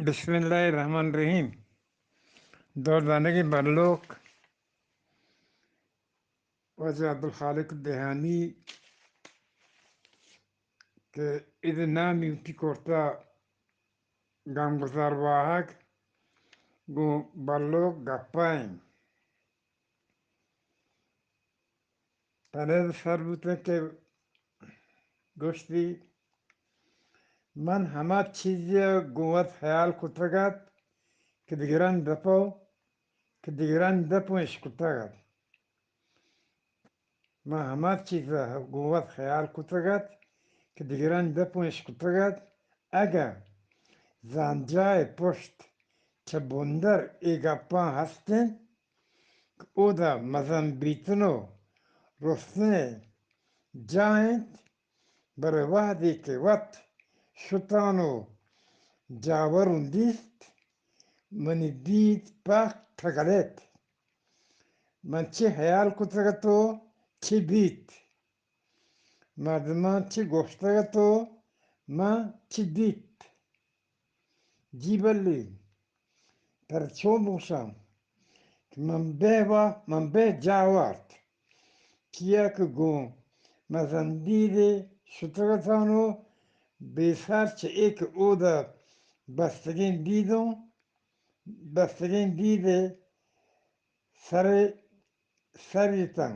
بسم اللہ الرحمن الرحیم۔ دور دانگی بلوک واجہ عبدالخالق دہانی کہ ادا نامی وتی کرتا گامگزار واہگ گوں بلوک گپا انت۔ پنید سر بوتن کہ گوشتی، من ہما چیزی ء گوں وت خیال کتگ ات کہ دگرانی دپ ء، کہ دگرانی دپ ء اشکتگ ات۔ من ہما چیز ء گوں وت خیال کتگ ات کہ دگرانی دپ ء اشکتگ ات۔ اگاں زانجاہ ء پشت چہ بندر اے گپاں ہست انت کہ اودا مزن بیتن ء رستن ء جاہ انت، بلے وہدے کہ وت شتان ء جاور اوں دیست، منی دید پہ ٹگلیت۔ من چے ہیال کتگ ات ء چے بیت؟ مردماں چے گوشتگ ات ء من چے دیت؟ جی بلی، ترا چون بگوشاں کہ من بہ وا-، من بہ جاہ وارت، چیا کہ گوں مزن دیدے شتگ اتاں ء بے سر چہ اے کہ اودا بستگیں دیدوں، بستگیں دیدے سر، سر اتاں۔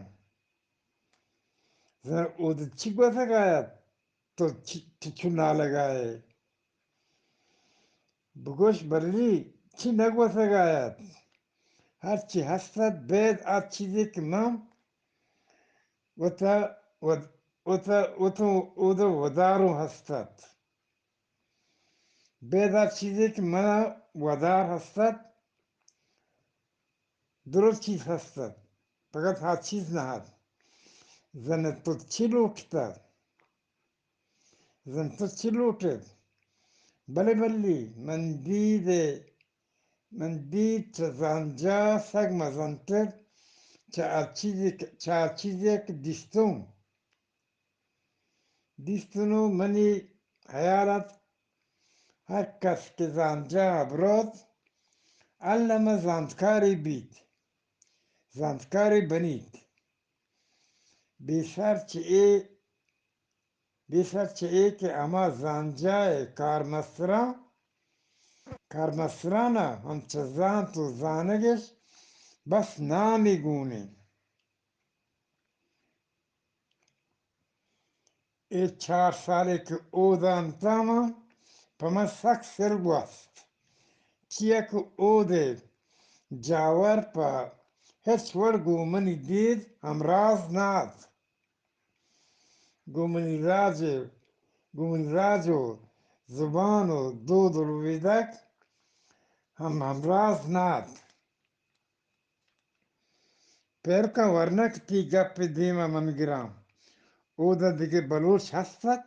زن اود چی گوتگ آیت؟ تو چی، تو چو نالگائے؟ بگوش بلی، چی نگوتگ آیت؟ ہرچی ہست ات، بید آ چیزے کہ من وتا، ود-، وتا، وتا، اود وداروں ہست ات۔ بید آ چیزے کہ من ودار ہست ات، درست چیز ہست ات، فقط ہا چیز نہ ات۔ زن تو چی لوٹتا؟ زن تو چی لوٹت؟ بلے بلی، من دید، من دید چہ زانجا سگ مزنتر چہ ہر چیزے کہ، چہ ہر چیزے کہ دیستوں۔ دیست نوں منی ہیال ات، ہر کس کہ زانتجاہ ء بروت، الم ء زانتکارے بیت، زانتکارے بنیت۔ بے سر چہ اے، بے سر چہ اے کہ ہما زانتجاہ ء کارمستراں، کارمستران ء ہم چہ زانت و زانگش بس نامے گون انت۔ اے چار سالے کہ اود ء انت من، پہ من سک سر گوست، چیا کہ اود ء جاور پہ ہچ وڑ گوں منی دید ہمراز نہ ات۔ گوں منی راج، گوں منی راج و زبان و دود و ربیدگ ہم ہمراز نہ ات۔ پہل کن ورنہ کہ تی گپ ء دیم ء من گراں۔ اودا دگہ بلوچ ہست ات؟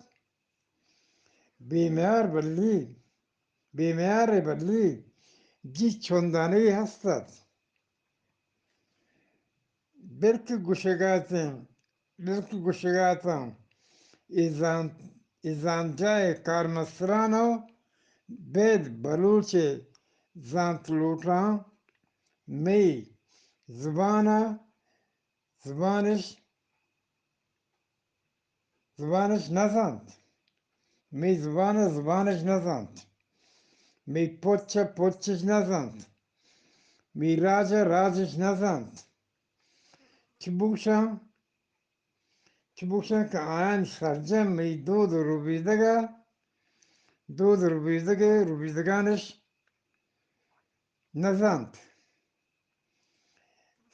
بے میار بلی، بے میار ء بلی، جی چندانی ہست ات۔ بلکہ گوشگاتیں، بلکہ گوشگاتاں، اے زانت، اے زانتجاہ ء کارمستران ء بید بلوچ ء زانت لوٹاں، مئی زبان ء زبانش، زبانش نہ زانت۔ مئی زبان ء زبانش نہ زانت۔ مئی پچ ء پچش نہ زانت۔ مئی راج ء راجش نہ زانت۔ چہ بوشاں، چہ بوشاں کہ آیان سرجم مئی دود و ربیدگ ء، دود و ربیدگ ء ربیدگانش نہ زانت۔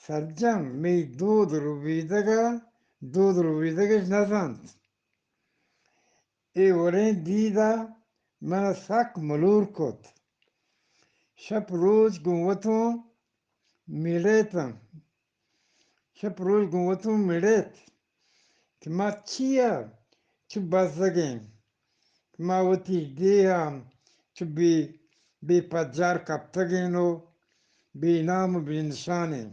سرجم مئی دود ربیدگ ء دود ربیدگش نہ زانت۔ اے وڑیں دید ء من ء سک ملور کت۔ شپ روچ گوں وتوں مڑیتاں۔ شپ روچ گوں وتوں مڑیت کہ ما چیا چو بزگیں، کہ ما وتی ڈیہاں چو بے، بے پجار کپتگیں و بے نام و بے نشانیں۔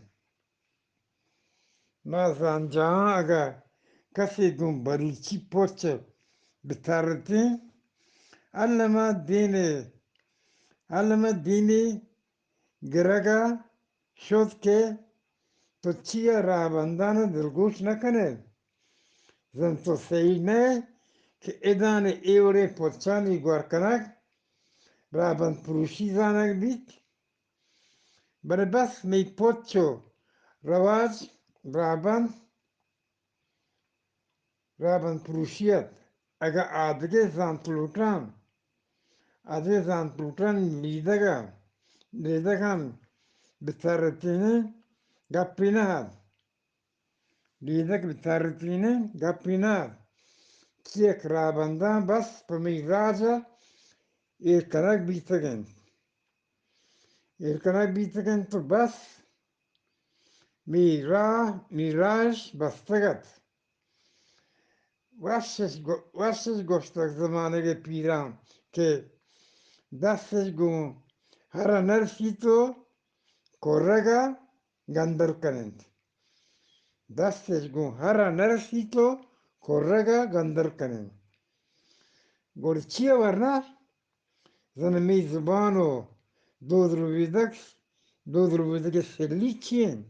ما زانجاہاں اگاں کسے گوں بلوچی پچ بترتیں، الما دین ء الم ءَ دیمی گرگ ءَ شت کہ تو چیا راہبندان ءَ دلگوش نہ کن ئے؟ زن تو سہی نہ ئے کہ ادان اے وڑیں پچانی گور کنگ راہبند پروشی زانگ بیت؟ بلے بس مئی پچ و رواج راہبند راہبند پروشی ات۔ اگاں آدگہ زانت لوٹاں، آدگہ زانت لوٹاں لیدگ ءَ، لیدگاں بترتینیں گپے نہ ات۔ لیدگ بترتینیں گپے نہ ات۔ چیک راہبنداں بس پہ مئی راج ءَ ایر کنگ بیتگ انت۔ ایر کنگ بیتگ انت و بس مئی راہ، مئی راہش بستگ ات۔ وشش گو-، وشش گوشتگ زمانگ ءِ پیراں کہ دستش گوں ہر ءَ نرسیت و کرگ ءَ گندل کن انت۔ دستش گوں ہر ءَ نرسیت و کرگ ءَ گندل کن انت۔ گڑا چیا ورنا؟ زن مئی زبان و دود ربیدگ، دود ربیدگ ءِ سلی چی انت؟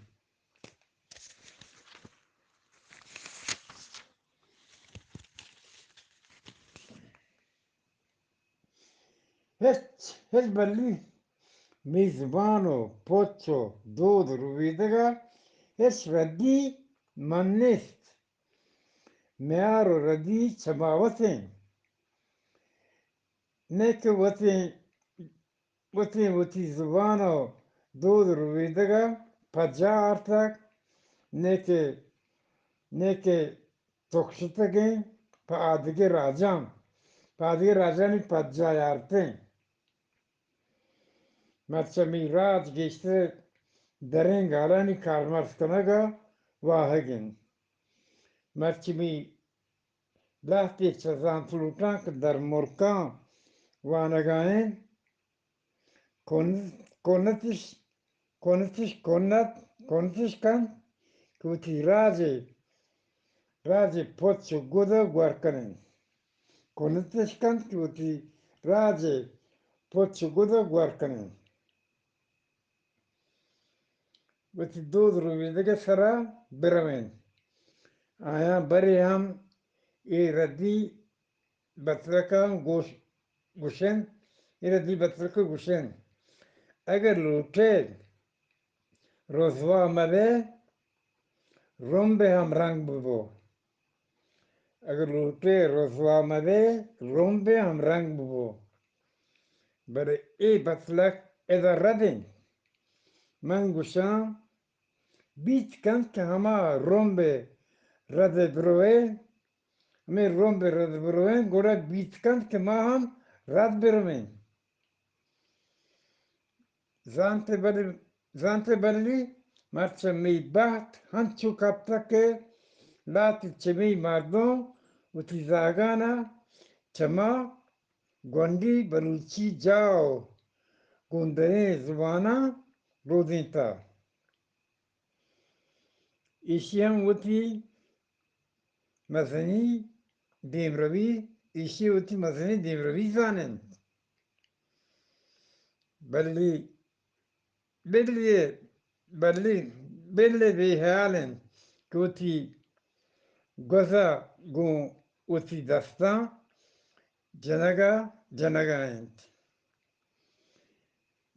ہچ، ہچ بلی مئی زبان و پچ و دود ربیدگ ءَ ہچ ردی من نیست۔ میار و ردی چہ ما وتیں۔ نئے کہ وتیں، وتیں وتی زبان و دود ربیدگ ءَ پجا آرتگ، نئے کہ، نئے کہ تکشتگیں پہ آدگہ راجاں، پہ آدگہ راجانی پجا آرتیں۔ مرچی مئی راج گیشتر دریں گالانی کارمرز کنگ ءَ واہگ انت۔ مرچی مئی لہتے چہ زانت لوٹاں کہ در ملکاں وانگ ءَ انت، کن-، کنتش، کنتش، کنت، کنتش کنت کہ وتی راج ءِ، راج ءِ پچ و گد ءَ گور کن انت۔ کنتش کنت کہ وتی راج ءِ پچ و گد ءَ گور کن انت۔ وتی دود ربیدگ ءِ سرا بروین۔ آیاں برے ہم اے ردی بتلکاں گوش-، گوشن، اے ردی بتلک گوشن، اگر لوٹے رسوا مبے، رمب ءِ ہم رنگ ببو۔ اگر لوٹے رسوا مبے، رمب ءِ ہم رنگ ببو۔ بلے اے بتلک ادا رد انت۔ من گوشاں، بیت کنت کہ ہما رمب ءِ رد ءَ بروئے، ہمے رمب ءِ رد ءَ بروئیں، گڑا بیت کنت کہ ما ہم رد برویں۔ زانت بلی، زانت بلی، مرچی مئی بہت ہنچو کپتگ کہ لہتے چہ مئی مردم وتی زاگانا چہ ما گونڈی بلوچی جاہ و گوں دریں زباناں رودینتہ۔ ایشی ہم وتی مزنی دیمروی، ایشی وتی مزنی دیمروی زاننت۔ بلی، بلی، بلی، بلی بے حیال انت کہ وتی گوزا گوں وتی دستاں جنگا، جنگا انت۔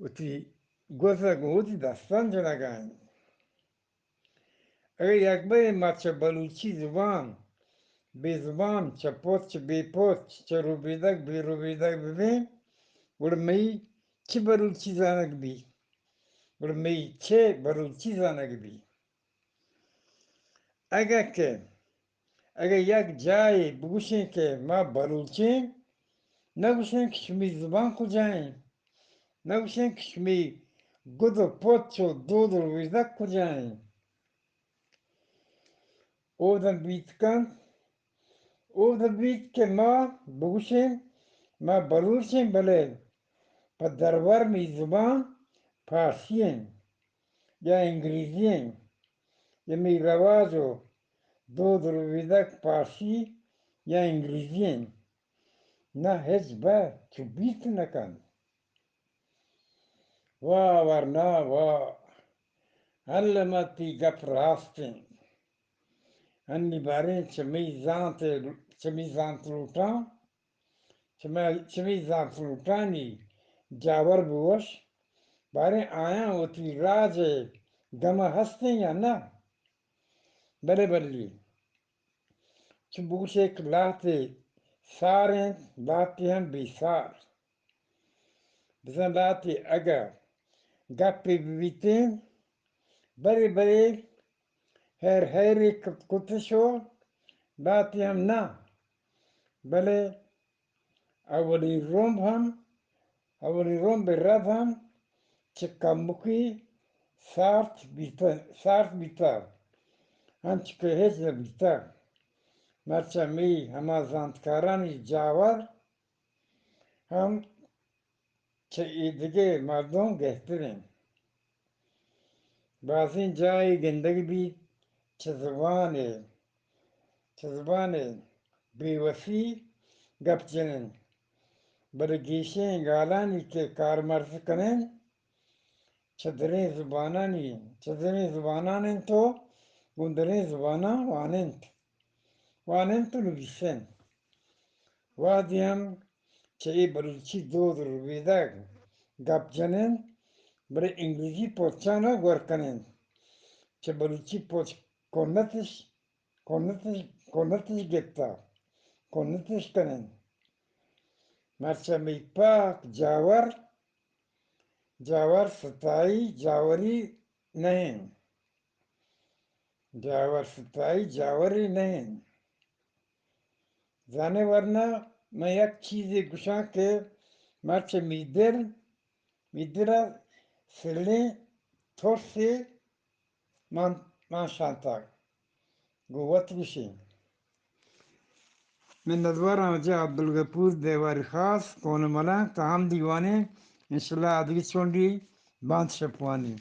وتی گوزا گوں وتی دستاں جنگا انت۔ اگہ یک برے ما چہ بلوچی زبان بے زبان، چہ پچ بے پچ، چہ ربیدگ بے ربیدگ ببیں، گڑا مئی چہ بلوچی زانگ بی؟ گڑا مئی چہ بلوچی زانگ بی؟ اگہ کہ، اگہ یک جاہے بگوشیں کہ ما بلوچیں، نہ گوشیں کہ شمی زبان کجائیں، نہ گوشیں کہ شمی گد و پچ و دود و ربیدگ کجائیں۔ اودن بیت کنت، اودن بیت کہ ما بگوشیں، ما بلوچیں، بلے پہ درور مئی زبان پارسی انت یا انگریزی انت، یا مئی رواج و دود و ربیدگ پارسی یا انگریزی انت۔ نہ، ہچبر چو بیت نہ کنت۔ واہ ورنا واہ، الم ءَ تئی گپ راست انت۔ انی باریں چہ مئی زانت، چہ مئی زانت لوٹاں، چہ مئی، چہ مئی زانت لوٹانی جاور بوش، باریں آیاں وتی راج ءِ گم ءَ ہستیں یا نہ؟ بلے بلی، چو بوشے کہ لہتے سار انت، لہتے ہم بے سار۔ بزاں لہتے اگاں گپے بہ بیتیں، برے برے ہیر ہیرے کت، کتش و لہتے ہم نہ، بلے اولی رمب ہم، اولی رمب رد ہم چہ کمکی سارت بیتہ، سارت بیتہ، انچ کہ ہچ نہ بیتہ۔ مرچا مئی ہما زانتکارانی جاور ہم چہ اے دگہ مردم گہتر انت۔ بازیں جاہے گندگ بیت چہ زبان ءِ، چہ زبان ءِ بے وسی گپ جن انت، بلے گیشیں گالانی کہ کارمرز کن انت، چہ دریں زبانانی، چہ دریں زبانان انت و گوں دریں زباناں وان انت، وان انت و نبیس انت۔ وہدے ہم چہ اے بلوچی دود و ربیدگ گپ جن انت، بلے انگریزی پچاں گور کن انت، چہ بلوچی پچ کنتش، کنتش، کنتش گپتہ، کنتش کن انت۔ مرچا مئی پاک جاور، جاور ستائی جاوری نہ انت۔ جاور ستائی جاوری نہ انت۔ زانے ورنا، من یک چیزے گوشاں کہ مرچ می دل، می دل ءَ سلیں ترسے مان، مان شانتگ۔ گوں وت گوشیں۔ منتوار آں واجہ عبدالغفور دیواری خاص، کون ملنگ، تاں ہم دیوانیں، انشاءاللہ آدگہ چونڈی بانت شپوانی۔